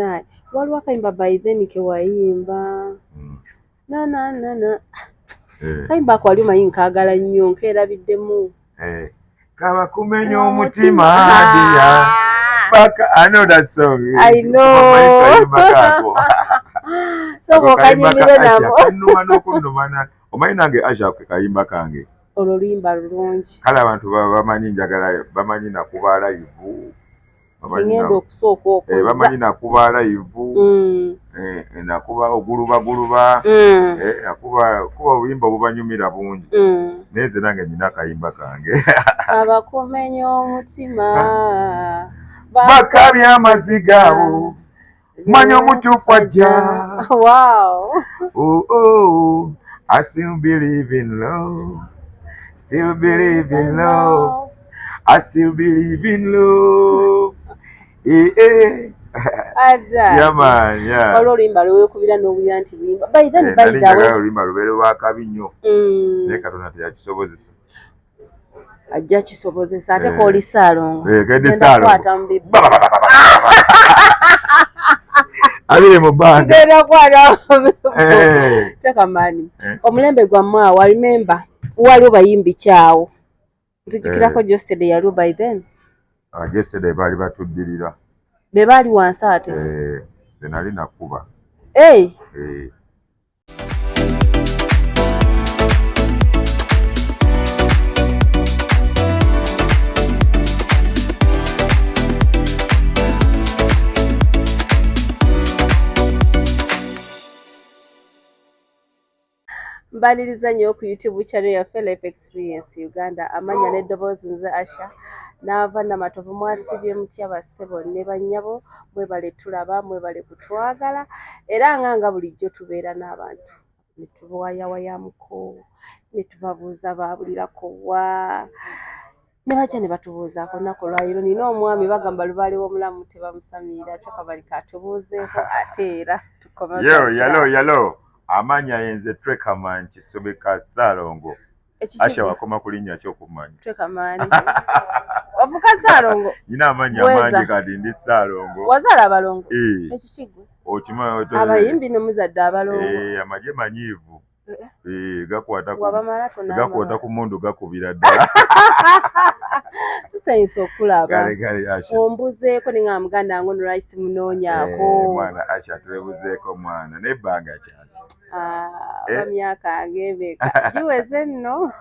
Naye waliwo akayimba by then ke wayimba na na na na kayimba ako wali omanyi nkaagala nnyo, nkeerabiddemu. Eh. Kaba kumenya omutima dear. Baka, I know that song. I know. Kayimba kako. Sooka okanyumire nabo. Kannuma n'okunnuma omanyi nange Asha ke kayimba kange. Olwo oluyimba lulungi. Kale abantu bamanyi njagala, bamanyi nakuba live. Ngenda okusooka okuzza. Bamanyi nakuba live. Nakuba ogulubaguluba. Nakuba kuba obuyimba obubanyumira bungi. Naye nze nange nnina akayimba kange. Abakumenya omutima. Bakabya amaziga awo. Manya omutuufu ajja. Wow. Oh, oh, I still believe in love. Still believe in love. I still believe in love. Eh, eh. Ada. Yeah, man, yeah. Waliwo oluyimba lwe weekubira n'owulira nti luyimba. By then, by nali the njagala way. oluyimba lubeere lwakabi nnyo. Naye Katonda teyakisobozesa. Ajja kisobozesa ate Eh. k'oli Ssaalongo. Eh, kendi Genda Ssaalongo. kukwata mu bibbo. Abiri mu bbanga. Genda kukwata mu bibbo. Eh. Tekamani. Eh. Omulembe gwammwe awo, I remember waliwo bayimbi kyawo. Nzijukirako Jostede yaliwo by then. Ah, yesterday baali batuddirira. Be baali wansi ate. Eh, nze nali nakuba. Hey. Eh. Mbaniriza nnyo ku YouTube channel yaffe Life Experience Uganda. Amannya n'eddoboozi nze Asha. Naava Namatovu. Mwasibye mutya bassebo ne bannyabo? Mwebale tulaba, mwebale kutwagala. Era nga bulijjo tubeera n'abantu ne tubawayawayamuko, ne tubabuuza baabulirako wa, ne bajja ne batubuuzaako. Olunaku olwaleero nina omwami, bagamba lubaale w'omulamu tebamusamirira. Twekabalika atubuuzeeko ate era tukome. Yo, yalo, yalo. Amannya yenze Trekaman Kisobeka Ssaalongo. Asha wakoma ku linnya ki okumanya? Trekamani ofuka Ssaalongo. Nina amannya Bweza. mangi kati ndi Ssaalongo. Wazaala abalongo? Eh, Ekikigwe okimanyi abayimbi nomuzadde abalongo. Eh, amagye manyiivu. Eh, Eh, gakwata ku wabamala gakwata tonamala. ku mundu gakubira ddala. Tusanyusa okulaba. Gale gale Asha. Ombuzeeko ne nga muganda wange ono lwaki simunoonyaako? Eh, mwana Asha twebuzeeko mwana n'ebbanga kyaki? Ah, Eh. oba myaka ng'emeka giweze nno,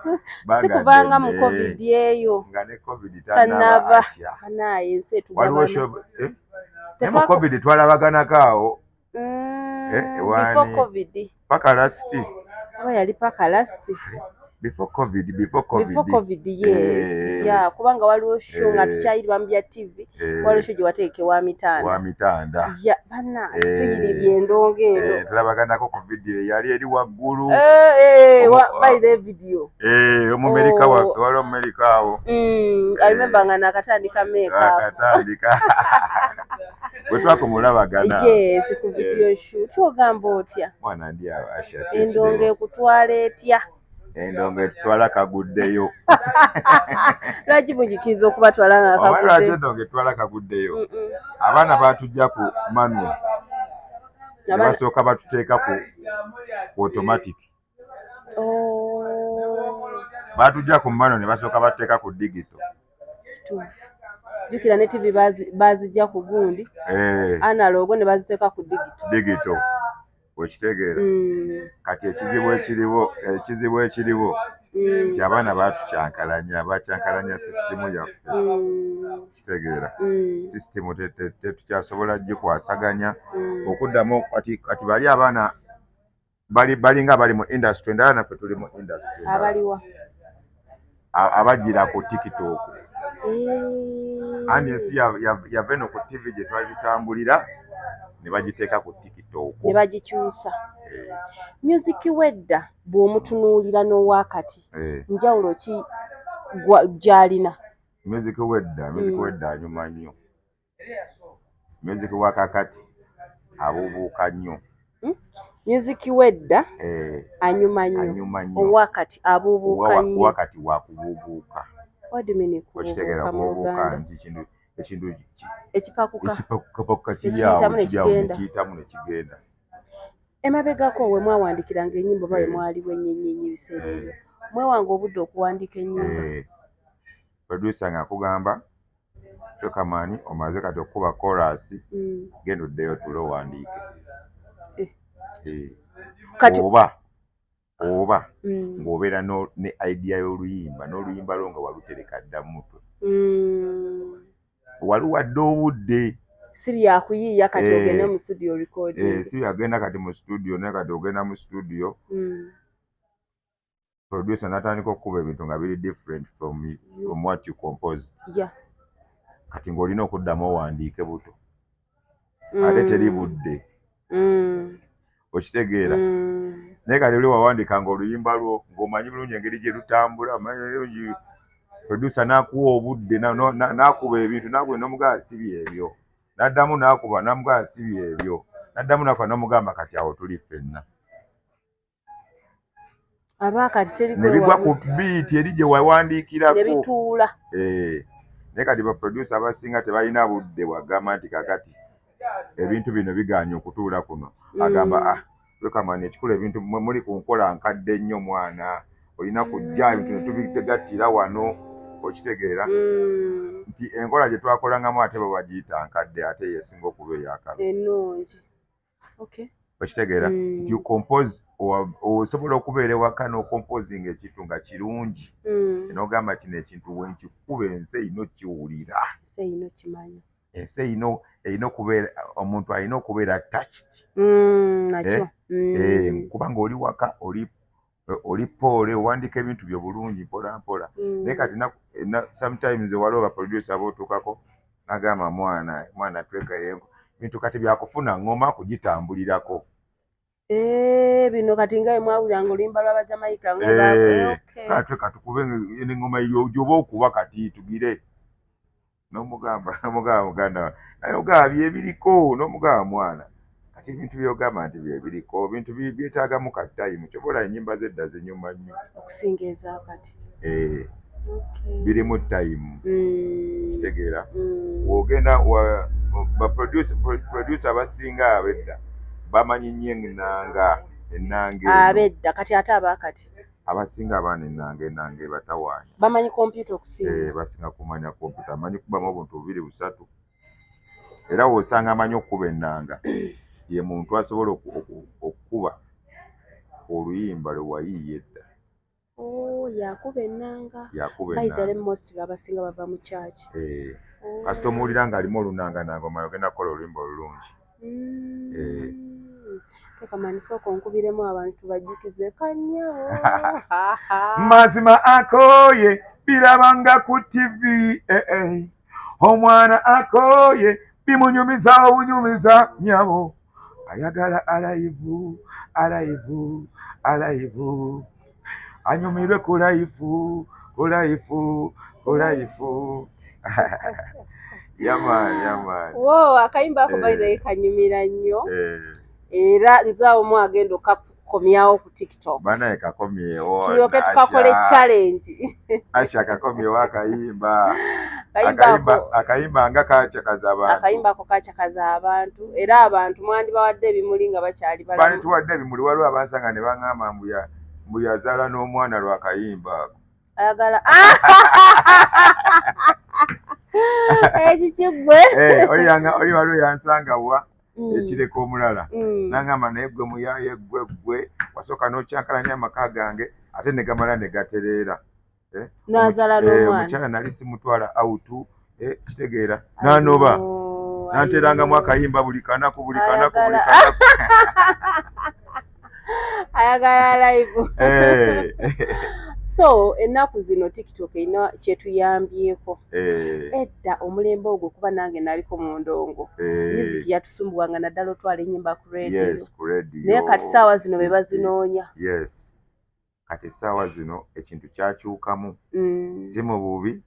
Bbanga si kubanga mu ddene. COVID eyo. Nga ne COVID Tannaba. tannaba Asha. Banaaye ensi Waliwo etugabana. show eh? Naye mu Tetwako- COVID twalabaganako awo Eh, Before wani? COVID. Paka last. Oba yali paka last. Before COVID, before COVID. Before COVID, yes. Eh. Yeah, kubanga waliwo show nga Eh. tukyayiriba mu bya TV. Eh, Waliwo show gye wateeka ewa Mitanda. wa Mitanda. Ya, bannange Eh. tuyiribye endongo eno. Eh, tulabaganako ku video eyali eri waggulu. Eh, eh, Omu- by the video. Eh, omumerika Oh. waffe waliwo omumerika awo. I remember nga nakatandika makeup. Akatandika. Bwe twakumulabagana. Yes, ku video Yes. shoot. Ogamba otya? Mwana ndi awo Asha. Endongo ekutwala etya? Endongo etutwala kaguddeyo. Lwaki mugikiriza okubatwala nga Omanyi lwaki kakudde? endongo etutwala kaguddeyo? Mm-mm. Abaana batujja ku manual. Ne basooka batuteeka ku automatic. Oh, Batujja ku manual ne basooka batuteeka ku digital. Kituufu. Jjukira ne TV baazijja ku gundi Eh, analog ne baziteeka ku digital. Digital. Okitegeera? Kati ekizibu ekiriwo nti abaana batukyankalanya, bakyankalanya sisitimu yaffe. Kitegeera? Sisitimu tetukyasobola gikwasaganya. Okuddamu kati bali abaana bali balinga bali mu industry endala, naffe tuli mu industry endala. Abaliwa? Abajjira ku TikTok. Eh. Anti ensi yava eno ku TV gye twali tutambulira ne bagiteeka ku TikTok. Ne bagikyusa. Eh, Music wedda bw'omutunuulira n'owakati, eh. njawulo ki gy'alina? Music wedda, music wedda anyuma nnyo. Music wa kakati abuubuuka nnyo. Music wedda Eh, anyuma nnyo, anyuma nnyo. owakati abuubuuka nnyo. Wakati wakubuubuuka. What do you mean Okitegeera? kubuubuuka mu Kubuubuuka Luganda? nti kintu Ekintu Ekipakuka. Ekipakukapakuka kiri Nekiyitamu awo, kiri awo. Nekigenda. Nekiyitamu nekigenda. Emabegako we mwawandikiranga ennyimba oba we mwaliwo ennyo ennyo ennyo ebiseera ebyo, mwewanga obudde okuwandiika ennyimba? Eh, producer ng'akugamba, "Trekamani, omaze kati okukuba chorus, genda oddeyo tule owandiike." Eh. Kati Oba ng'obeera ne idea y'oluyimba, n'oluyimba lwo nga walutereka dda mu mutwe, waluwadde obudde. Si byakuyiiya kati ogende mu studio recording. Si byagenda kati mu studio, naye kati ogenda mu studio, producer n'atandika okukuba ebintu nga biri different from what you composed. Kati ng'olina okuddamu owandiike buto, ate teri budde. Okitegeera? Naye kati oli wawandiikanga oluyimba lwo ng'omanyi bulungi engeri gye lutambula, omanyi bulungi, producer n'akuwa obudde, n'akuba ebintu, n'akuba, n'omugamba si byebyo, n'addamu n'akuba, n'amugamba si byebyo, n'addamu n'akuba, n'omugamba kati awo tuli ffenna. Aba kati teri Ne bigwa ku kwewa. beat eri gye Ne wawandiikirako. bituula. Eh, naye kati ba producer abasinga tebalina budde bwagamba nti kakati ebintu bino bigaanye okutuula kuno. Agamba, "Ah, Trekamani, ekikulu ebintu mwe muli ku nkola nkadde nnyo, mwana, olina kujja ebintu ne tubigattira wano." Okitegeera? Nti enkola gye twakolangamu ate bo bagiyita nkadde, ate yesinga okuba eyakabi. Ennungi, okay. Okitegeera? Nti you compose, osobola okubeera ewaka n'ocomposinga ekintu nga kirungi, n'ogamba kino ekintu wenkikuba ensi erina okkiwulira. Ensi erina okimanya. Ensi erina okubeera, omuntu alina okubeera touched. Nakyo. Eh, kubanga oli waka, oli poole, owandiika ebintu byo bulungi mpola mpola. Naye kati sometimes waliwo ba producer b'otuukako n'agamba, "Mwana, mwana, twekayo bintu kati byakufuna ngoma kugitambulirako." Eh, bino kati nga bwe mwawuliranga oluyimba lw'Abajamaika nga Eh, okay. Kati katukube engoma gyoba okuba kati tugire, n'omugamba, omugamba, "Muganda wange," naye ogamba byebiriko, n'omugamba, "Mwana, kati ebintu byogamba nti byebiriko, ebintu byetaagamu ka time." Kyoba olaba ennyimba z'edda zinyuma nnyo okusinga ezakati. Eh, Okay. birimu time. Kitegeera? Wogenda ba producer abasinga ab'edda bamanyi nnyo ennanga, ennanga eno. Ab'edda. Kati ate abakati? Abasinga abaana ennanga ebatawaanya. Bamanyi kompyuta okusinga. Eh, basinga kumanya kompyuta, amanyi kubamu obuntu bubiri busatu, era w'osanga amanyi okukuba ennanga ye muntu asobola okukuba oluyimba lwe wayiiya edda. Oh, yakuba ennanga. Yakuba By the way, ennanga. mostly abasinga bava mu church. Eh, Oh. kasita omuwulira ng'alimu olunangananga, omanya ogenda kukola oluyimba olulungi. Eh. Tekamani, sooka onkubiremu abantu tubajjukize kanyawo. Mazima akoye birabanga ku TV, eh, eh. Omwana akoye bimunyumiza obunyumiza, nyabo ayagala alive, alive, alive, anyumirwe ku life, ku life, ku life. Yeah man, yeah man. Wo akayimba ako, by the way, Eh. kanyumira nnyo. Eh, Era nze awo mu agenda okakomyawo ku TikTok. Banaye kakomyewo. Tulyoke tukakole challenge. Asha, kakomyewo akayimba. Akayimba akayimba ako. Akayimba nga kakyakaza abantu. Akayimba ako kakyakaza abantu, era abantu mwandibawadde ebimuli nga bakyali balamu. Banituwadde ebimuli. Waliwo abansanga ne baŋŋamba mbu yazaala n'omwana lwakayimba ako. Ayagala ekikiggwe. Eh, oli waliwo yansanga wa ekireka omulala, n'aŋŋamba, "Naye gwe muyaye, gwe wasooka n'okyankalanya amaka gange, ate ne gamala ne gatereera." Eh, N'azaala n'omwana. Omukyala nali simutwala out, kitegeera, n'anoba nanterangamu akayimba buli kanaku, buli kanaku, buli kanaku. Ayagala live. Eh. So ennaku zino TikTok erina kyetuyambyeko. Edda omulembe ogwo, kuba nange naliko mu ndongo, music yatusumbuwanga naddala otwala ennyimba ku radio. Yes, ku radio. Naye kati saawa zino be bazinoonya. Yes, kati essaawa zino ekintu kyakyukamu, si mu bubi,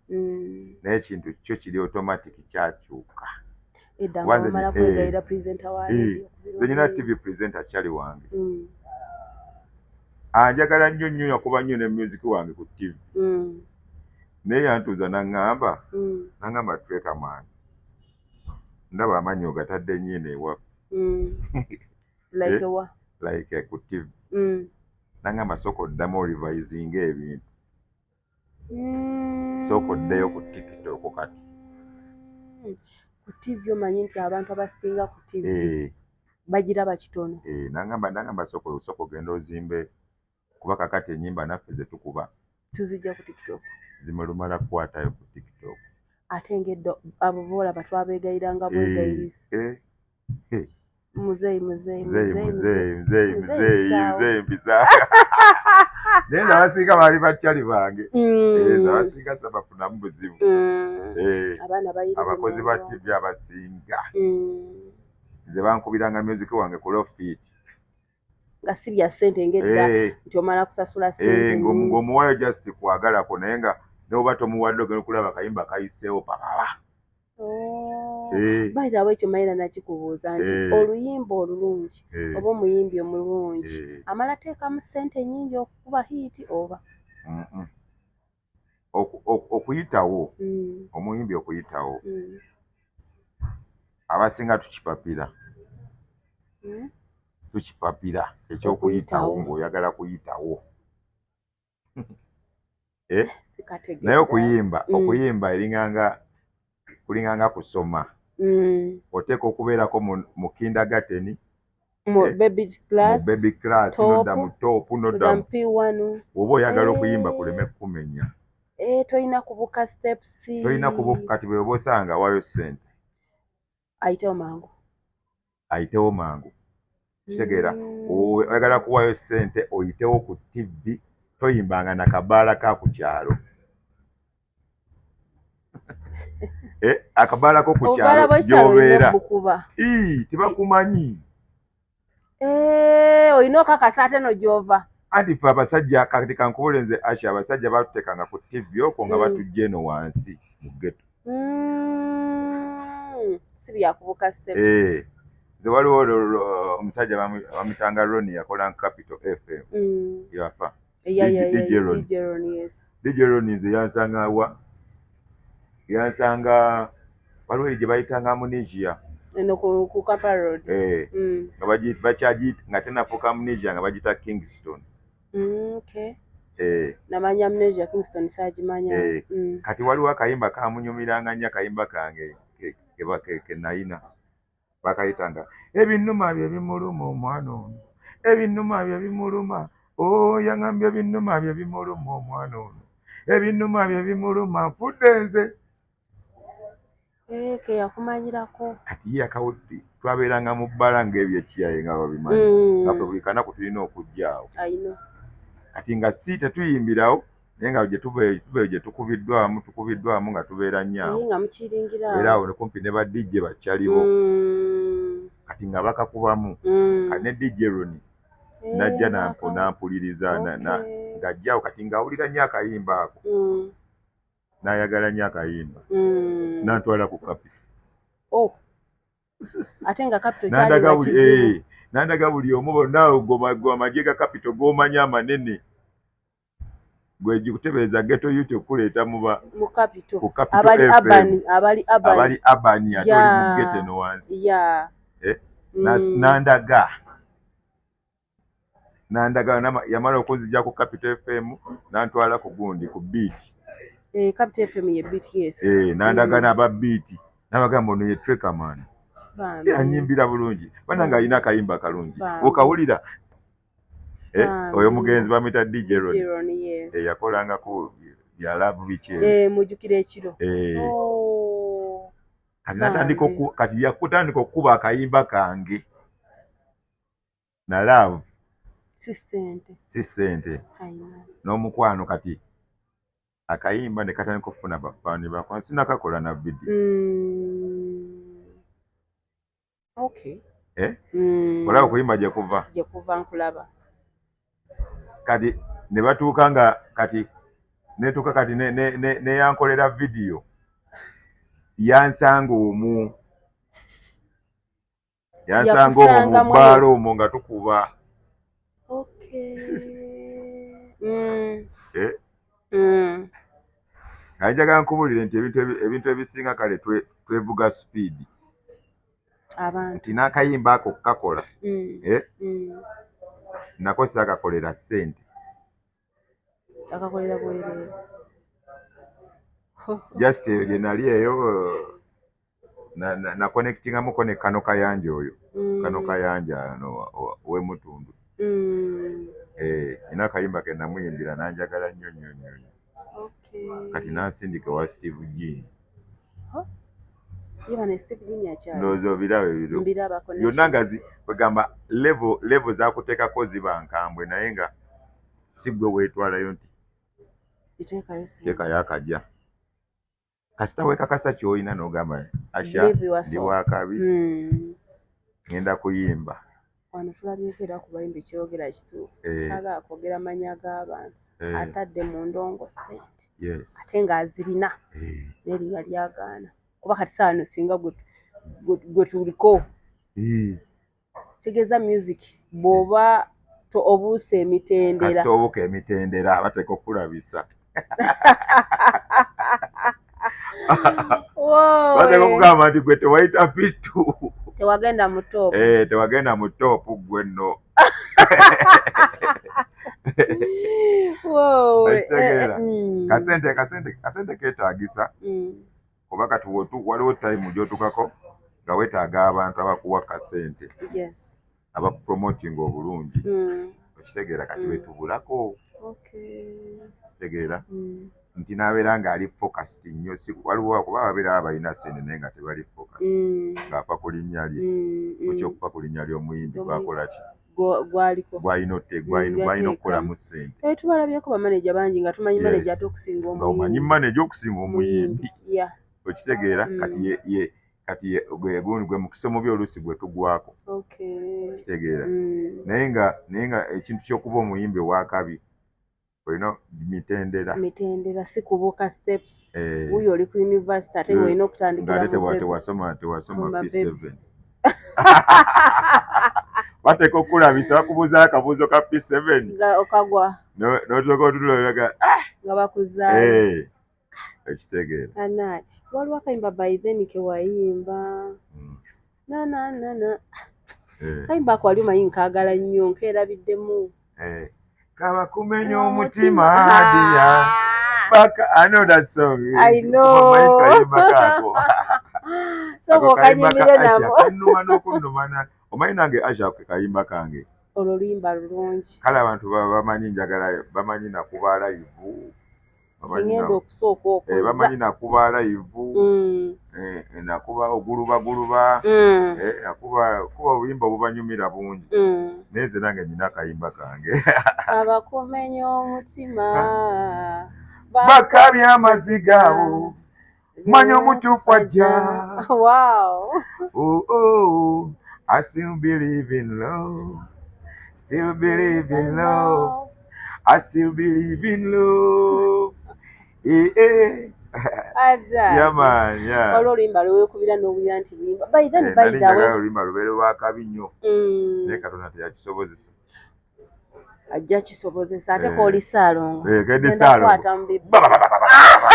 naye ekintu kyo kiri automatic, kyakyuka. Edda nga Wanze omala kwegayira presenter wa radio. Nze nyina TV presenter kyali wange, anjagala nnyo nnyo, yakuba nnyo ne music wange ku TV, naye yantuuza naŋŋamba, naŋŋamba, "Trekamani, Ndaba amannya ogatadde nnyo eno ewaffe. Like wa? Like ku TV. Nangamba, sooka oddamu orevisinga ebintu. Sooka oddeyo ku TikTok kati. Ku TV, omanyi nti abantu abasinga ku TV bagiraba kitono. Nangamba sooka ogenda ozimbe, kuba kakati ennyimba naffe ze tukuba tuzijja ku TikTok. Zimulumala kukwatayo ku TikTok. Ate ng'edda abo boolaba twabeegayiranga bwegayirizi. Muzeeyi, muzeeyi. Muzeeyi, muzeeyi, muzeeyi, muzeeyi, muzeeyi. Mpisaawo. Muzeeyi mpisa, naye nze abasinga baali bakyali bange. Nze abasinga sabafunamu buzibu. Abaana bayirize Abakozi ba mu TV abasinga nze bankubiranga music wange ku low fit. Nga si bya ssente ng'edda nti omala kusasula ssente nnyingi. Ng'omuwayo just kwagalako, naye nga noba tomuwadde ogenda okulaba akayimba kayiseewo papaba. Oh. By the way, ekyo mayina nakikubuuza nti oluyimba olulungi oba omuyimbi omulungi amala teekamu ssente nnyingi okukuba hit oba? Okuyitawo, omuyimbi okuyitawo, abasinga tukipapira. Tukipapira ekyokuyitawo. Okuyitawo. Ng'oyagala kuyitawo. Eh? Sikategeera. Naye okuyimba, okuyimba eringanga kulinganga kusoma. Oteeka okubeerako mu kindergarten, mu baby mu class, baby class, top, nodda mu top, nodda nodda mu P1. Oba oyagala okuyimba kuleme kukumenya. Tolina kubuka steps. Tolina kubuka. Kati bwe oba osanga waayo ssente, ayitewo mangu. Ayitewo mangu, kitegeera? Oyagala kuwaayo ssente oyitewo ku TV, toyimbanga na kabaala ka ku kyalo. Akabaala ko ku Obubaala kyalo bw'ekyalo olina gy'obeera obukuba. Ii, tebakumanyi. Olina okakasa ate no gy'ova. Anti ffe abasajja, kati kankubule nze Asha, abasajja batuteekanga ku TV okwo nga batujja eno wansi mu ghetto. Si byakubuka steps. Nze waliwo omusajja bamuyitanga Ronnie, yakola Capital FM. Yafa. DJ Ronnie. DJ Ronnie, yes. DJ Ronnie nze yansanga wa, yansanga waliwo eyo gye bayitanga Amnesia. Eno ku Kampala Road. Nga bakyagiyita, nga tenafuuka Amnesia, nga bagiyita Kingston. Namanya Amnesia, Kingston saagimanya. Kati waliwo akayimba kamunyumiranga nnyo, akayimba kange ke nayina bakayitanga "Ebinuma bye bimuluma omwana ono, ebinuma bye bimuluma." Oh, yaŋambye ebinuma bye bimuluma omwana ono, ebinuma bye bimuluma, nfudde nze. Ke yakumanyirako. Kati ye twabeeranga mu bbala ng'ebyekiyaye nga babimanyi, nga ffe buli kanaku tulina okujja awo. I know. Kati nga si tetuyimbirawo, naye nga gye tuva eyo gye tukubiddwamu nga tubeera nnyo awo. Nga mukiringira. Era awo ne kumpi ne ba DJ bakyalibo. Kati nga bakakubamu. Kati ne DJ Ronnie najja nampuliriza ng'ajjawo, kati ng'awulira nnyo akayimba ako, n'ayagala nnyo akayimba, n'antwala ku Capital. Oh. Ate nga Capital kyalinga kizibu. Nandaga buli omu bonna, gwe amagye ga Capital g'omanyi amanene, gwe gikutebereza ghetto youth okuleeta muba mu Capital. Ku Capital abali FM. Urban, abali urban. Abali urban, ate oli mu ghetto eno wansi. Nandaga yamala okunzija ku Capital FM nantwala ku gundi, ku Beat. Capital FM ye Beat, yes. Nandaga n'aba Beat, nabagamba ono ye Trekaman. Bambi. Anyimbira bulungi banange, alina akayimba kalungi. Bambi. Okawulira. Bambi. Oyo mugenzi bamwita DJ Ron. DJ Ron, yes. Yakolangako bya love biki ebyo. Mujjukira ekiro. Oh. Kati natandika Bambi. kati yakutandika okukuba akayimba kange na love. Si ssente. Si ssente. I know. N'omukwano. Kati akayimba ne katandika okufuna bafaani bako, sinakakola na video. Okay. Eh? Olaba okuyimba gye kuva? Gye kuva, nkulaba. Kati ne batuuka nga kati netuuka kati neyankolera video yansanga omwo, yansanga omwo mu Yakusanga bbaala omwo nga tukuba. Eh? Nga njagala nkubulire nti ebintu ebisinga kale twevuga speed. Abantu. Nti n'akayimba ako kakola, eh, nako saakakolera ssente. Akakolera bwereere. Just eyo gye nali eyo naconnectingamuko ne Kano Kayanja oyo, Kano Kayanja no w'emutundu. Eh, nina akayimba ke namuyimbira nanjagala nnyo nnyo nnyo nnyo. Kati nansindika ewa Steve Jean. Ye bano Steve Jean akyali? Ndowooza obiraba ebiro Mbiraba connection. Byonna nga kwegamba level zakuteekako ziba nkambwe, naye nga si gwe weetwalayo nti Giteekayo ssente. Teekayo akajja. Kasita weekakasa ky'olina n'ogamba, "Asha, Believe yourself. ndi wakabi, ngenda kuyimba." Wano tulabyeko era ku bayimbi kyogera kituufu. Eh. Saagala kwogera mannya g'abantu. Eh, Atadde mu ndongo ssente ate ng'azirina, n'erinnya lyagaana, kuba kati saa no singa gwe tuliko. Kitegeeza music bw'oba obuuse emitendera. Kasita obuuka emitendera, bateeka okulabisa, Woowe. Bateeka okugamba nti gwe tewayita P2. Tewagenda mu top. Eh, tewagenda mu top gwe nno. Woowe. Okitegeera? Eh, eh. Kasente keetaagisa, kuba kati waliwo time gy'otuukako nga weetaaga abantu abakuwa kasente, abakupromotinga obulungi. Okitegeera? Kati wetubulako. Okitegeera? Nti n'abeera ng'ali focused nnyo, si waliwo kuba babeera balina ssente naye nga tebali focused, ng'afa ku linnya lye. Okyokufa ku linnya ly'omuyimbi gwakola ki? Gwaliko. Gwalina gwalina okukolamu ssente. Eh, tubalabyeko bamaneja bangi nga tumanyi maneja ate okusinga Nga omanyi omuyimbi. Maneja okusinga omuyimbi. Okitegeera? Kati ye kati ye gwe mukisa omubi oluusi gwe tugwako. Okitegeera? Naye nga ekintu ky'okuba omuyimbi owakabi olina mitendera. Mitendera, si kubuuka steps. Eh, Wuuyo oli ku university ate ng'olina okutandikira ng'ate mu baby. tewasoma Mu baby. P7, bateeka okulabisa, bakubuuzayo akabuuzo ka P7 Nga okagwa. N'otuuka otulolaga. Nga bakuzaayo. Ekitegeera? Anaye waliwo akayimba by then ke wayimba, na na na na. Kayimba ako wali omanyi nkaagala nnyo, nkeerabiddemu. Eh. Kaba kumenya omutima dear. Baka, I know that song. I know. Omanyi kayimba kaako. So Ako kayimba ka bw'okanyumire Asha nabo. kannuma n'okunnuma omanyi nange Asha ke kayimba kange. Olwo oluyimba lulungi. Kale abantu bamanyi njagala, bamanyi nakuba live. Bamanyi Ngenda okusooka eh, bamanyi okuza. nakuba live. Eh, eh, nakuba ogulubaguluba. Eh, nakuba kuba obuyimba obubanyumira bungi. Naye nze nange nina akayimba kange. Abakumenya omutima. Bakabya amaziga abo. Manya omutuufu ajja. Oh, I still believe in love. Still believe in love. I still believe in love. Eh, eh. Ada. Yeah, man, yeah. Waliwo oluyimba lweweekubira n'owulira nti luyimba by then. Eh, By nali the njagala way, oluyimba lubeere lwakabi nnyo. Naye Katonda teyakisobozesa. Ajja kisobozesa ate Eh. kooli Ssaalongo. Eh, kendi Genda Ssaalongo. kukwata mu bibbo. Ba, ba, ba, ba, ba, ba, ba.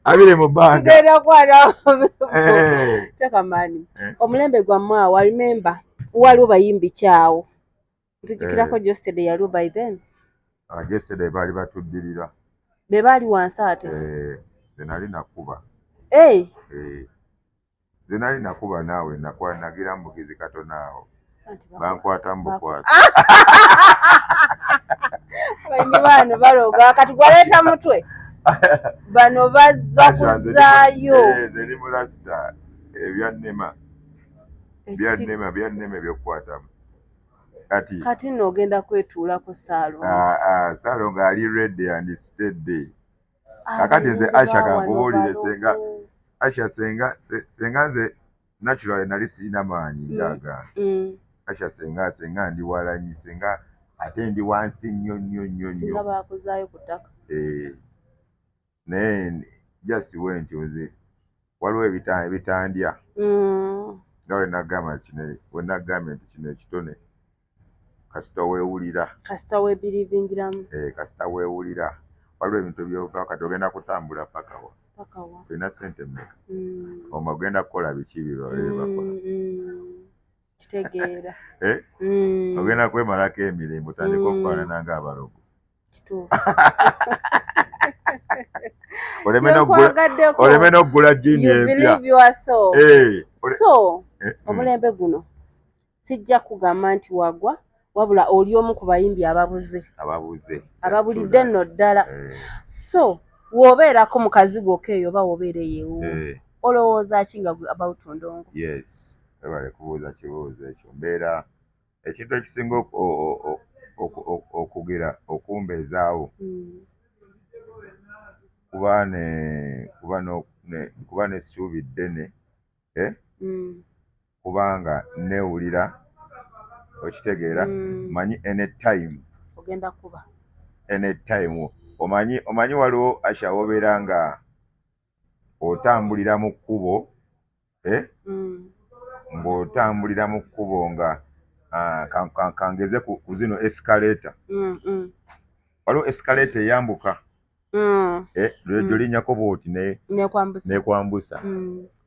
Abiri mu bbanga. Tugenda kukwata mu bibbo. Eh. Tekamaani. Eh. Omulembe gwammwe awo, I remember waliwo bayimbi kyawo ntujjukirako. Eh. Geosteady yaliwo by then. Ah, yesterday baali batuddirira. Be baali wansi ate. Eh, nze nali nakuba. Hey. Eh, nze nali nakuba naawe nagira mbugizi katono awo. Anti Bankwata mbukwasa. Abayimbi bano baloga, kati gwaleeta mutwe, bano bakuzaayo. Eh, nze ndi mulasita, ebyannema byannema ebyokukwatamu kati. Kati nno ogenda kwetuulako, Ssaalongo. Ah, ah, Ssaalongo ali ready and steady. Kakati nze Asha kankubuulire, Asha, senga nze naturally nali sirina maanyi ngaaga. Asha, senga ndi walanyi, senga ate ndi wansi nnyo nnyo nnyo Singa nnyo. bakuzaayo ku ttaka. Eh, naye just wentyo nze waliwo ebitandya nga we nagambye nti kino ekitone kasita weewulira. Kasita weebirivingiramu. Eh, kasita weewulira, waliwo ebintu byova kati ogenda kutambula paka wa. Olina sente mmeka? Oma ogenda kukola biki bye bakola? Kitegeera. Eh? Ogenda kwemalako emirembe, otandika okufaanana ng'abalogo. Kituufu. Oleme n'okugula jjiini empya. So omulembe guno sijja kugamba nti wagwa, wabula oli omu ku bayimbi ababuze, ababuze, ababulidde nno ddala. So w'obeerako mu kazigo keeyo oba w'obeera eyo ewuwo, olowooza ki nga about ndongo? Yes, webale kubuuza kibuuzo ekyo. Mbeera ekintu ekisinga okugira okumbeezaawo kuba n'essuubi ddene, kubanga neewulira, okitegeera, manyi anytime ogenda kuba anytime. Omanyi waliwo Asha wobeera nga otambulira mu kkubo, ng'otambulira mu kkubo nga kangeze ku zino escalator. Waliwo escalator eyambuka, gy'olinnyako bw'oti nekwambusa.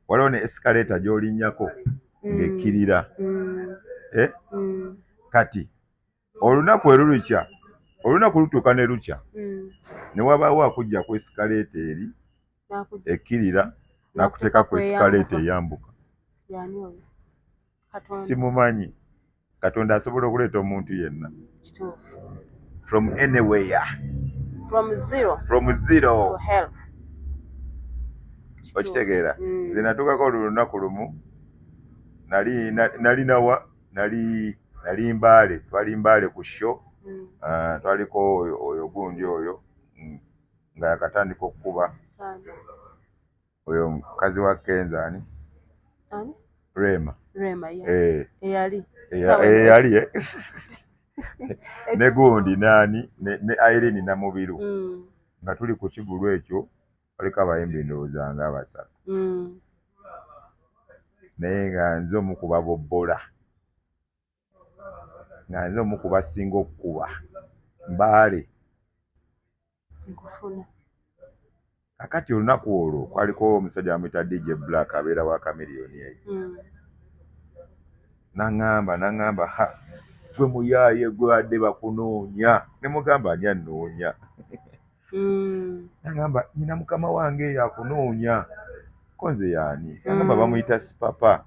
Waliwo ne escalator gy'olinnyako ng'ekkirira. Kati olunaku erulukya, olunaku lutuuka ne lukya, ne wabaawo akujja ku escalator eri ekkirira n'akuteeka ku escalator eyambuka. Simumanyi. Katonda asobola okuleeta omuntu yenna from anywhere, from zero, from zero okitegeera. Nze natuukako olunaku lumu, nali nawa nali Mbaale, twali Mbaale ku show, twaliko oyo gundi oyo nga yakatandika okukuba, oyo mukazi wa Kenzo, ani? Rema. Eyali eyali ne gundi nani ne Irene Namubiru, nga tuli ku kigulu ekyo, waliko abayimbi ndowooza nga basatu, naye nga nze omu ku babobbola, nga nze omu ku basinga okukuba Mbaale. Nkufuna. Kakati olunaku olwo kwaliko omusajja bamuyita DJ Black, abeera wa Chameleone eyo. Naŋŋamba, "Ha, gwe muyaaye, gwe badde bakunoonya." Ne mugamba, "Ani annoonya?" Naŋŋamba, "Nyina mukama wange eyo akunoonya." Ko nze yaani? Naŋŋamba, "Bamuyita Sipapa."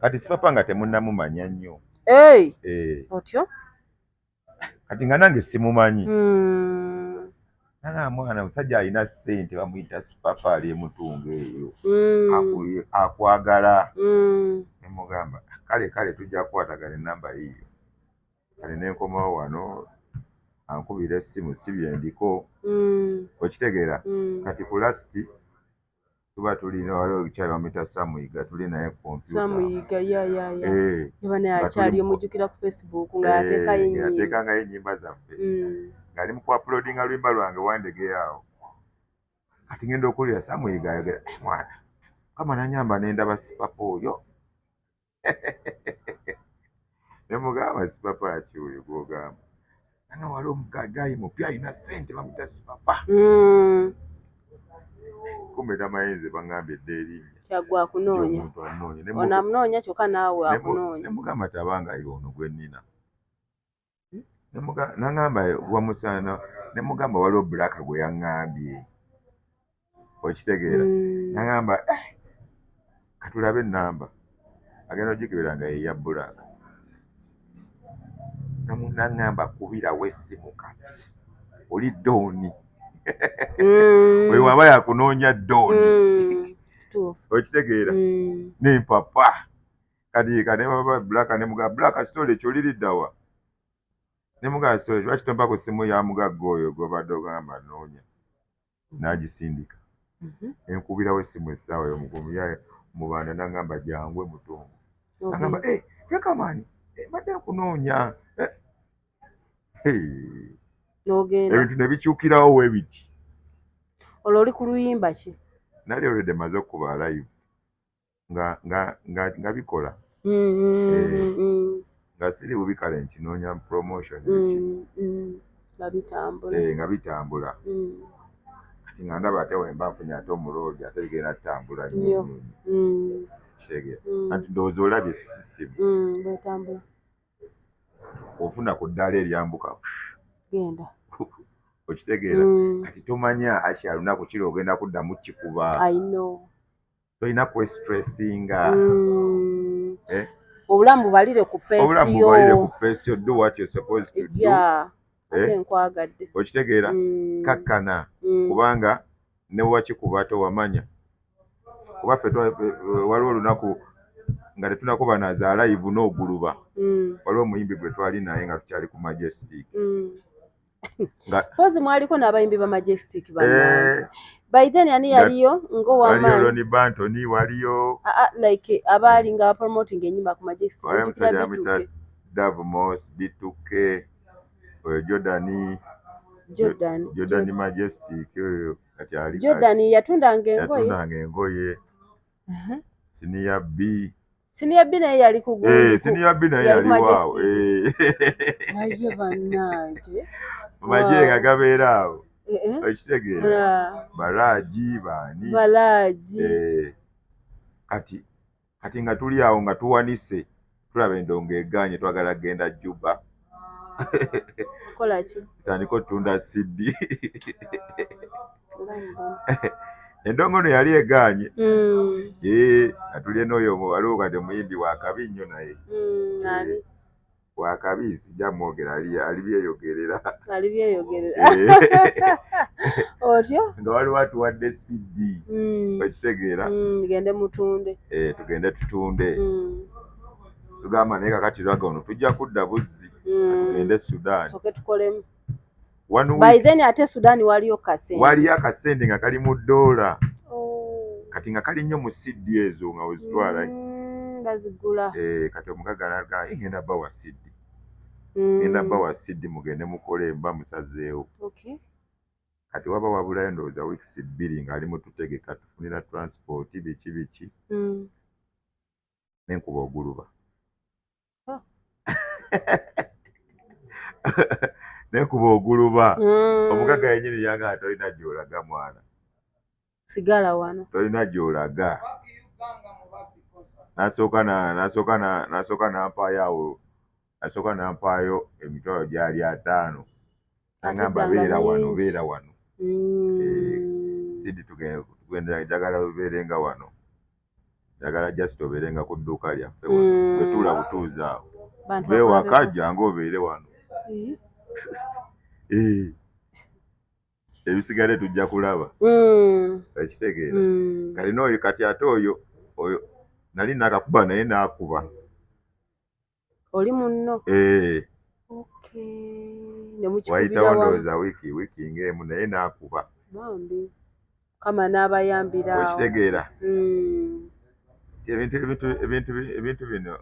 Kati Sipapa nga temunnamumanya nnyo. Otyo. Kati nga nange simumanyi. Naŋŋamba, "Mwana musajja alina ssente, bamuyita Sipapa, ali emutunga eyo, akwagala." Ne mugamba, "Kale kale, tujja kukwatagana, enamba yiiyo." Kale nenkomawo wano, ankubira essimu, si byendiko, okitegeera. Kati ku last tuba tulina, waliwo ekyayi bamuyita Samuyiga, tuli naye kompyuta. Samuyiga, ya. Yaba naye akyali, omujjukira ku Facebook nga yateekayo ennyimba. Yateekangayo ennyimba zaffe, ng'ali mu kuuploadinga luyimba lwange Wandegeya awo. Kati ngenda okuwulira Samuyiga ayogera, "Mwana Mukama nanyamba nendaba Sipapa oyo." Ne mugamba, "Sipapa ki oyo gw'ogamba?" Nanga, "Waliwo omuguy mupya alina ssente, bamuyita Sipapa." Kumbe tamanyi nze baŋŋambye edda erinnya. Kyaggwa akunoonya. Omuntu anoonya. Ono amunoonya, kyokka naawe akunoonya. Ne mugamba, "Tabanga ye ono gwe nnina." Naŋŋamba, "Wamusaana." Ne mugamba, "Waliwo Black gwe yaŋŋambye," okitegeera. Naŋŋamba, "Katulabe ennamba." Agenda ogikebera nga ye ya Black. Naŋŋamba, "Kubirawo essimu kati, oli don." Oyo waba yakunoonya don. Okitegeera. Nempapa kati kanebaba Black, nemugamba, "Black, story ekyo oliriddawa?" Nemugamba, "Story, lwaki tompa ku ssimu ya mugagga oyo gwobadde ogamba noonya?" N'agisindika. Enkubirawo essimu essaawa y'omukuumi mubanda, nagamba, "Jangu emutungo." Nagamba, "Hey, Frekamani, mbadde nkunoonya." Hey. N'ogenda. Ebintu ne bikyukirawo weebiti. Olwo oli ku luyimba ki? Nali already maze okuba live nga bikola, nga siri bubi, kale nkinoonya promotion biki. Nga bitambula. Eh, nga bitambula. Kati nga ndaba ate wemba nfunye ate omuloodi, ate bigenda tutambula nnyo. Nnyo. Nnyo. Kitegeera? Anti ndowooza olabye system. Bwetambula. Ofuna ku ddaala eryambuka, genda. Okitegeera? Kati tomanya Asha lunaku kiri ogenda kuddamu kikuba. I know. Tolina kwestressinga. Eh? Obulamu bubalire ku Obulamu bubalire pace yo. Ku pace yo. Do what you're supposed to do. Yeah, ate Eh? nkwagadde. Okitegeera? Kakkana, kubanga ne wakikuba towamanya, kuba ffe waliwo olunaku nga tetunakuba naza live n'oguluba. Waliwo omuyimbi gwe twali naye nga tukyali ku Majestic. Nga Pozi mwaliko n'abayimbi ba Majestic bannange. Eh, By then ani yaliyo waliyo ng'owamaanyi? Roni Banton, waliyo Ah, ah, like abaali nga bapromoting ennyimba ku Majestic. Waliyo Nzijukira omusajja bamuyita B2K. Davmos B2K, oyo Jordan. Jordan. Jordan Majestic oyo kati ali Jordan yatundanga engoye. Yatundanga engoye. Senior B. Senior B naye yali ku gundi. Senior B naye yali yaliwo awo. Majestic. Eh. Naye bannange. Amagye nga gabeera awo. Eh, eh. Okitegeera? Ah, Baraji baani. Balaji. Eh, kati nga tuli awo nga tuwanise, tulaba endongo eganye, twagala kugenda Juba. Kola ki? Tutandike otunda CD. Bulamu buno. Endongo eno yali eganye. Eh, nga tuli eno, oyo waliwo kati omuyimbi wakabi nnyo naye. Ani? Wakabi, sijja mwogera, ali byeyogerera. Ali byeyogerera. Eh. Otyo? Nga waliwo atuwadde CD. Okitegeera? Gende mutunde. Eh, tugende tutunde. Tugamba naye kakati lwaga ono tujja kudda buzzi. Tugende Sudan. Soke tukolemu. One By week. then ate Sudan waliyo kasente. Waliyo akasente nga kali mu ddoola. Oh. Kati nga kali nnyo mu CD ezo nga wezitwala. Bazigula. Eh, kati omugagga naga, "Ngenda bawa CD. Ngenda bawa CD, mugende mukole mba musazeewo." Kati waba wabulayo ndowooza weeks 2 ng'ali mututegeka, tufunira transport, biki biki. Nenkuba oguluba. Oh. Nenkuba oguluba. Omugagga yennyini yagamba, "Tolina gy'olaga, mwana." Sigala wano. "Tolina gy'olaga." Nasooka nampaayo awo, nasooka nampaayo emitwalo gyali 50. Nagamba, Ate ddanga "Beera wano, mingi. beera wano." CD tugenda, njagala obeerenga wano, njagala just obeerenga ku dduuka lyaffe wano. Bwe tuula butuuzi awo. Bantu Beewaka, bakulabeko. jangu obeere wano. Eh. Eh. Ebisigadde tujja kulaba. Okitegeera? Kati n'oyo, kati ate oyo nali nakakuba naye n'akuba. Oli munno. Eh, Okay. Ne mukikubira wayitawo wamu. ndowooza wiiki ng'emu naye n'akuba. Bambi. Kama n'abayambira awo. Okitegeera? Ebintu bino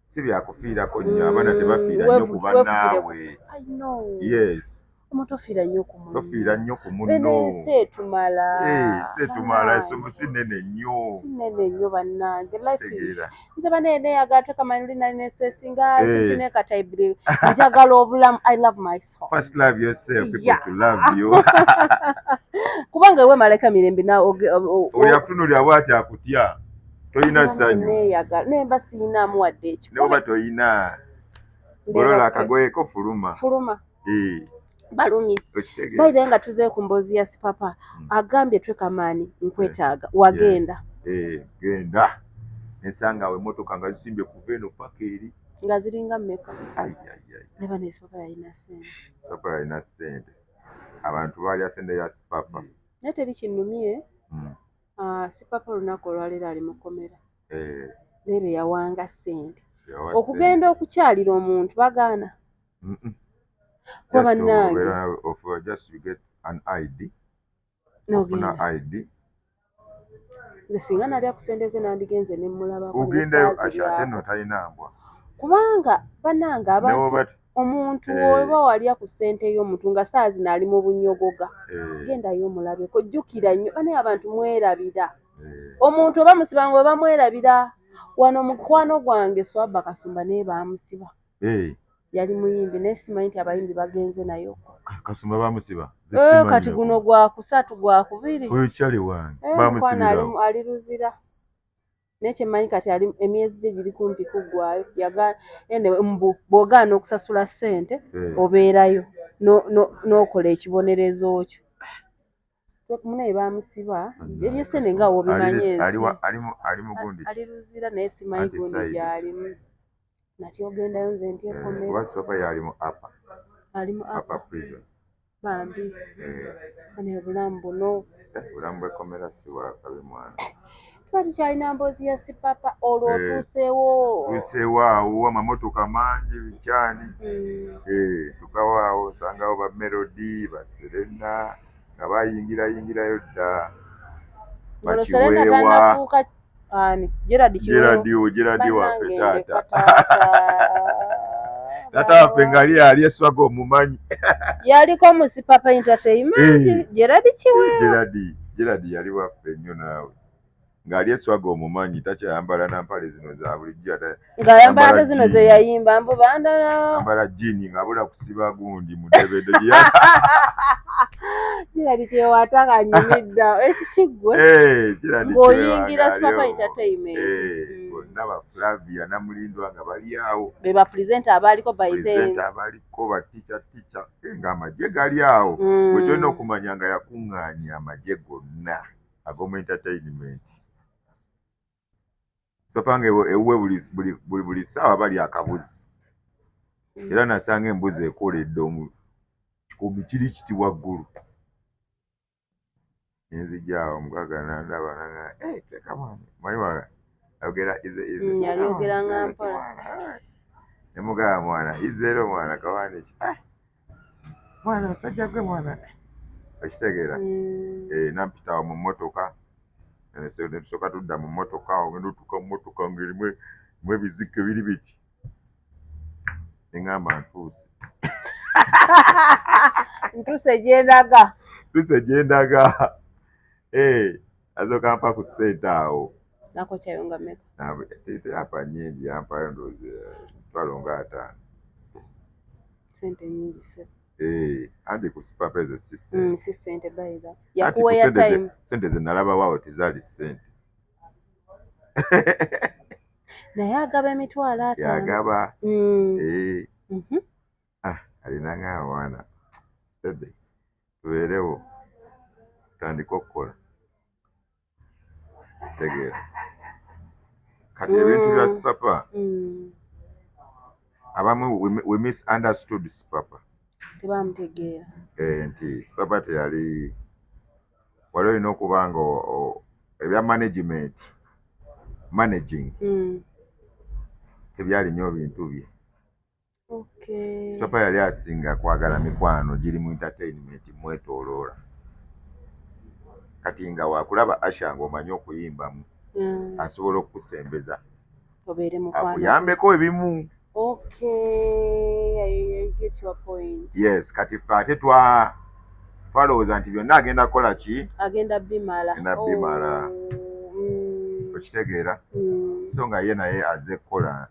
si byakufiirako nnyo, abaana tebafiira nnyo ku bannaabwe. I know. Yes. Omuntu ofiira nnyo ku munno. Tofiira nnyo ku Bene munno. ensi etumala. Eh, si etumala, Bannange. si nnene nnyo. Si nnene nnyo bannange. Life is Kitegeera? Nze bane neyagala twekamanyi luli nali neswesinga Eh. kiki ne kati I believe njagala obulamu. I love myself. First love yourself, people to love you. Kubanga ewe maleka mirembe na Oli akutunuulira bw'ati akutya, tolina ssanyu. Neeyagala nemba sirinaamu wadde Ne bw'oba ekikumi. toyina, Mbeera golola okay. akagoye ko, fuluma. Fuluma. Eh, Balumye. okitegeera? By nga tuzeeyo ku mboozi ya Sipapa. Agambye twekamaani nkwetaaga, wagenda? Yes. Eh, genda nesanga awo emmotoka nga zisimbye kuva eno paka eri. Nga ziringa mmeka? Ai, ai, ai. Neba ne Sipapa yalina ssente. Sipapa yalina ssente, abantu baalya ssente ya Sipapa. Naye teri kinnumye. Ah, Sipapa olunaku olwaleero ali mu kkomera. Eh, naye be yawanga ssente yawa okugenda okukyalira omuntu bagaana. Kuba Just bannange. Just you get an ID, ofuna N'ogenda. ID. Nze singa nalya ku ssente ze nandigenze ne mmulabako. Ogendayo. Ne Asha, ate saaziryako. nno talina mbwa. Kubanga bannange abantu Newoba omuntu Eh. oba walya ku ssente y'omuntu nga saa zino ali mu bunyogoga, gendayo omulabeko, jjukira nnyo banaye abantu mwerabira. Omuntu oba musiba nga oba mwerabira. Wano mukwano gwange Swaba Kasumba naye baamusiba. Yali muyimbi naye simanyi nti abayimbi bagenze nayo. Kasumba bamusiba? Nze Eh, kati guno gwakusatu, gwakubiri. Oyo kyali wange. Eh, mukwano. Bamusibirawo. Ali Luzira, naye kyemmanyi kati ali emyezi gye giri kumpi kuggwayo. Anyway, mbu bw'ogaana okusasula ssente, obeerayo n'okola ekibonerezo kyo. Munaye bamusiba ebyesente nga wobimanyi ensi. Ali mugundi. Ali Luzira, naye simanyi Anti gundi side. gyalimu nati ogendayo nze ntyekomera. Kuba Sipapa yali mu upper Ali mu upper upper prison. Bambi. Eh, ane obulamu buno. Eh, obulamu bw'ekkomera si bwakabi, mwana. Tuba tukyalina mboozi ya Sipapa olwo. Eh. Otuuseewo. Tuuseewo awo, amamotoka mangi, bikyani. Eh, tukawo awo, osangawo ba Melody, ba Serena nga bayingirayingirayo dda. Olwo Serena Bakiweewa. tannafuuka ani, Gerard Kiweewa. Gerard, Gerard waffe. Bannange, Taata. ndeka taata. Taata waffe ngaali ali eswaga, omumanyi. Yaliko mu Sipapa Entertainment. Eh. Gerard Kiweewa. Gerard, Gerard yali waffe nnyo naawe, ng'ali eswaga, omumanyi, takyayambala na mpale zino za bulijjo Ng'ayambala Ambala ate zino jean. ze yayimba mbu bandala. Ambala jean ng'abula kusiba gundi mudebede. Gerard Kiweewa ate akanyumidda ekikiggwe. Eh, Gerard Ng'oyingira Kiweewa Sipapa ng'ali omwo. Entertainment. Eh, bonna ba Flavia Namulindwa nga bali awo. Be ba presenter abaaliko by then. Presenter abaliko, ba teacher, teacher. Eh, ng'amagye gali awo. Bwe tulina okumanya nga yakuŋŋaanya amagye gonna ag'omu entertainment. Sipapa nga ewuwe buli ssaawa bali akabuzi, era nasanga embuzi ekoledde omu kikuumi kiri kiti waggulu. Nenzija awo, omugaga nandaba nanga, "Eh, teka mwana." Manyi ayogera ize ize. Yali nga mpola. Ne mugamba, "Mwana, izeero mwana kawaani ki? Ah, mwana musajja gwe mwana." Okitegeera? Eh, nampita awo mu mmotoka. Eh, so ne tusooka tudda mu mmotoka awo, ngenda otuuka mu mmotoka ng'erimu erimu ebizike biri biti, ne ŋŋamba ntuuse. Ntuuse gyendaga. Ntuuse gye ndaga. Eh, asooka mpa ku ssente awo. Nako kyayonga meka? Teyampa nnyingi, yampayo ndowooza emitwalo nga 50. Sente nyingi se. Eh, anti ku Sipapa ezo si ssente. Si sente baitha. Anti ku Yakuwa sente time. Sente ze nalabawo awo tezaali ssente. Naye agaba 50,000. Yagaba. Eh, ah, alina nga mwana steady, tubeerewo tutandike okukola. Tegeera kati ebintu bya Sipapa, abamu we misunderstood Sipapa. Tebamutegeera. Eh, nti Sipapa teyali wali olina okuba nga ebya management, managing, tebyali nnyo bintu bye. Sipapa yali asinga kwagala mikwano giri mu entertainment mwetooloola. Kati nga wakulaba Asha ng'omanyi okuyimbamu, asobola okukusembeza obeere mukwano. akuyambeko ebimu. Okay, I get your point. Yes, kati ffe ate twalowooza nti byonna agenda kukola ki? Agenda bimala. Agenda bimala. Oh, Okitegeera? So nga ye naye azze kukola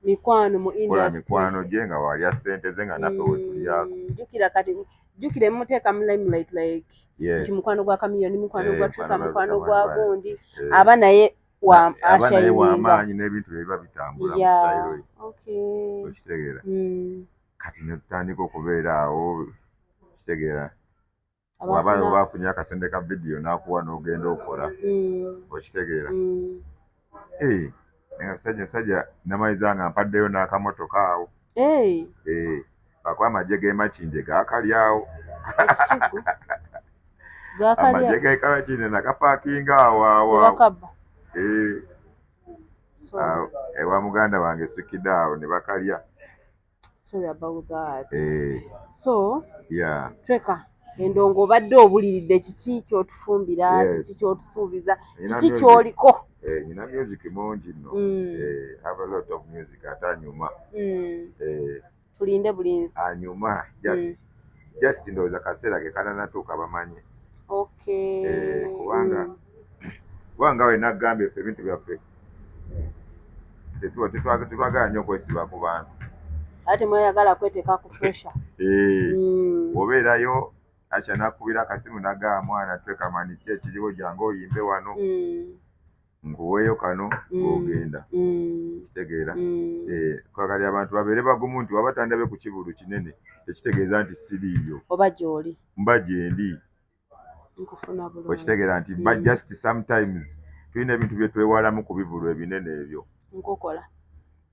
mikwano mu kukola industry. Mikwano gye nga walya ssente ze nga naffe we tulyako. Jjukira kati, jjukira emuteeka mu limelight like nti mukwano gwa Kamiyoni, mukwano Eh, gwa Trika, mukwano mukwano gwa gwa gundi. Eh, Aba naye wa aba naye ashininga. w'amaanyi n'ebintu bye biba bitambula mu style ye. Okitegeera? Kati ne tutandika okubeera awo, okitegeera, waba oba afunye akasente ka vidiyo n'akuwa n'ogenda okola. Okitegeera? Eh, naye musajja musajja namaliza nga mpaddeyo n'akamotoka awo. Hey, Eh, lwakuba amagye g'e Makindye gaakali awo. Ekigo gakalya. Amagye g'e Makindye nakapaakinga awo awo Ne awo. bakabba. Eh, Sorry. awo, ewa muganda wange Sukida awo ne bakalya. Sorry about that. Eh, So yeah. Tweka endongo obadde obuliridde, kiki kyotufumbira? Yes. Kiki kyotusuubiza? Nina Kiki music. kyoliko? Eh, nina music mungi nno. Eh, have a lot of music ate anyuma. Eh, Tulinde bulinzi. Anyuma just ndowooza kaseera ke kananatuuka bamanye. Eh, kubanga we nagambye ffe ebintu byaffe tetwagala nnyo okwesiba ku bantu. Ate mweyagala kweteeka ku pressure. Eh, bw'obeerayo Asha nakubira akasimu nagaa, mwana Trekamani, ki ekiriwo? Jangu oyimbe wano, nkuweeyo kano, ng'ogenda. Kitegeera? Eh, kati abantu babeere bagumu nti waba tandabe ku kivulu kinene tekitegeeza nti siriiyo. Oba gy'oli. Mba gyendi. Nkufuna bulungi. Okitegeera nti but just sometimes tulina ebintu bye twewalamu ku bivulu ebinene ebyo. Nkokola.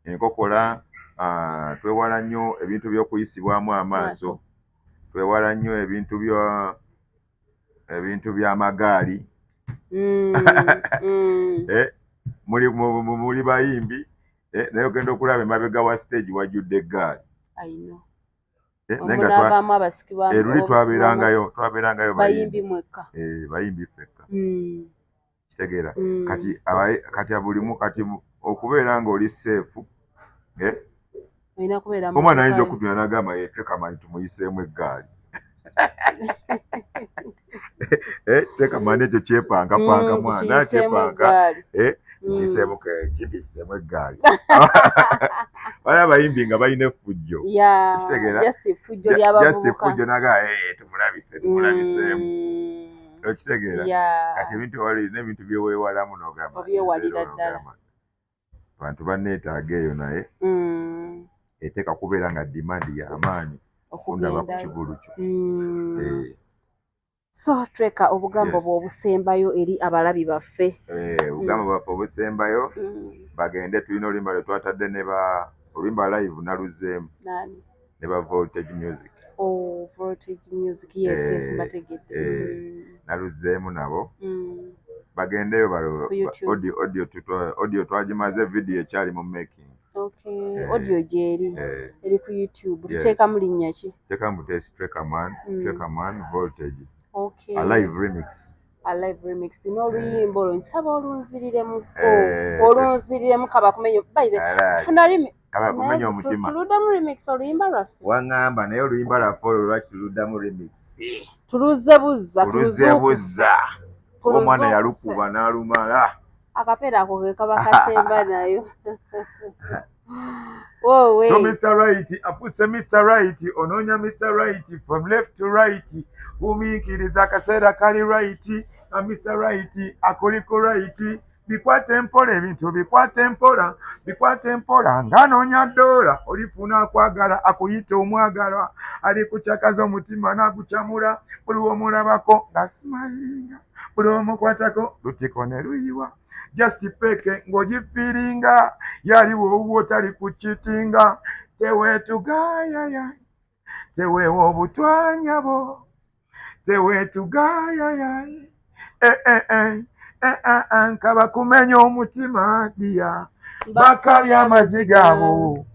Enkokola, twewala nnyo ebintu by'okuyisibwamu amaaso. Maaso. Twewala nnyo ebintu by'amagaali. Eh, muli muli bayimbi, eh, naye ogenda okulaba emabega wa stage wajjudde eggaali. I know. Eh, naye nga Omunaavaamu abasiki ba luli twabeerangayo bayimbi mwekka. Eh, bayimbi ffekka. Kitegeera? Kati kati bulimu kati okubeera ng'oli safe, eh, Olina kubeera omwana ayinza mmotoka yo. okutula n'agamba, ye Trekamani tumuyiseemu eggaali. Eh, Trekamani ekyo kyepankapanka, mwana Tukiyiseemu kyepanka. eggaali. Eh, kiyiseemu eggaali. Waliwo abayimbi nga balina effujjo. Okitegeera? Just effujjo Just ly'abavubuka. effujjo naga, "Eh, tumulabise, tumulabiseemu." Okitegeera? Kati ebintu wali n'ebintu byeweewalamu n'ogamba Obyewalira nze ddala. n'ogamba, abantu banneetaaga eyo, naye eteeka kubeera nga demand y'amaanyi okundaba ku Okugenda. kivulu kyo. Eh, So Treka, obugambo Yes. bwe obusembayo eri abalabi baffe. Eh, obugambo bwaffe obusembayo, bagende, tulina oluyimba lwe twatadde ne ba oluyimba live naluzeemu Nani? ne ba Voltage Music. Oh, Voltage Music, yes, Eh, mbategedde. eh, naluzeemu nabo. Bagendeyo Ku YouTube. Audio twagimaze, video ekyali mu making. Okay, Eh, audio gyeri eh, eri ku YouTube. Yes. Tuteekamu linnya ki? Teekamu tesi Trekaman, Trekaman Voltage, Okay. a live remix. A live remix n'oluyimba olwo nsaba olunziriremuko. Eh, Olunziriremu kaba kumenya by the Alright. funa remi Kaba kumenya omutima. Tuluddamu remix oluyimba lwaffe. Waŋŋamba naye oluyimba lwaffe olwo lwaki tuluddamu remix? Tuluzze buzza. Tuluzze buzza. Oba omwana Tuluzuukuse. yalukuba n'alumala. Akapeera ako ke kaba kasemba nayo wowe. So Mr. Right afuuse Mr. Right, onoonya Mr. Right from left to right, gumiikiriza akaseera kali right, na Mr. Right akuliko right. Bikwate mpola, ebintu bikwate mpola, bikwate mpola ng'anoonya ddoola. Olifuna akwagala, akuyita omwagalwa, alikukyakaza omutima n'agukyamula. Buli w'omulabako ng'asimayinga, buli w'omukwatako lutiko ne luyiwa. Just peke ng'ogifiiringa, yaliwo owuwo tali kukitinga. Teweetugayaya, teweewa obutwanyabo, teweetugayaya. Eh, eh, eh, eh, eh, eh, nkaba kumenya omutima dia bakabya amaziga abo,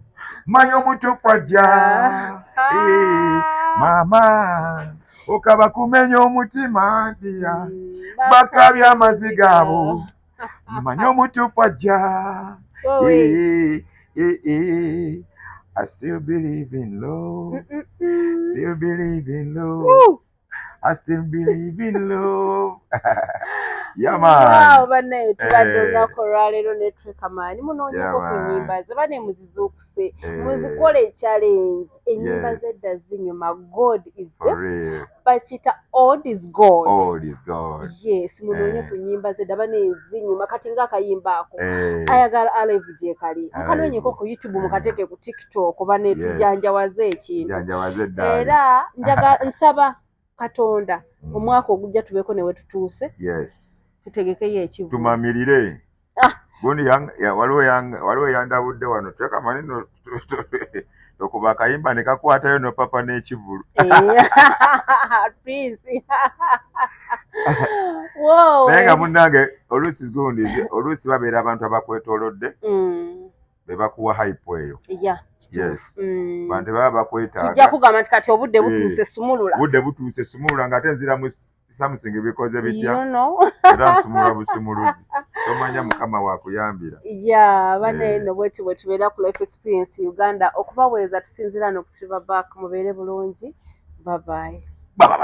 manya omutuufu ajja. Eh, mama, okaba kumenya omutima dia bakabya amaziga abo, manya omutuufu ajja. Wowe. Eh, eh, eh. I still believe in love. Still believe in love. Woo! I still believe in love. Yeah, man. Wow, bannaye tubadde Eh. olunaku olwaleero ne Trekamani. Munoonyeko Yeah, ku man. nnyimba ze bane muzizuukuse, Eh. muzikole challenge. Ennyimba z'edda zinyuma. God is For real. bakiyita old is gold. All is God. Yes, munoonye Eh. ku nnyimba z'edda bane zinyuma. Kati ng'akayimba ako Eh. ayagala alive gyekali, mukanoonyeko ku YouTube, Eh. mukateeke ku TikTok bane, tujanjawaze ekintu. Janjawaze eddaali. Era njaga nsaba Katonda omwaka ogujja tubeeko ne we tutuuse, tutegekeyo ekivulu. Tumamirire. Ah. Gundi waliwo yandabudde wano, Trekamani no okuba akayimba ne kakwatayo nopapa n'ekivulu. Eh, Prince. Whoa. Naye nga munnange oluusi gundi oluusi babeera abantu abakwetoolodde be bakuwa hype eyo. Yes. Bantu baba bakwetaaga. Tujja kugamba nti kati obudde butuuse, sumulula. Budde butuuse, sumulula, ng'ate nzira mu something bikoze bitya. You know. Era nsumulula busumuluzi, tomanya Mukama wakuyambira. Yeah, bane Eh. no bwetu bwe tubeera ku Life Experience Uganda okubaweereza, tusinziira no ku Silverback. Mubeere bulungi, bye bye. Ba, ba, ba.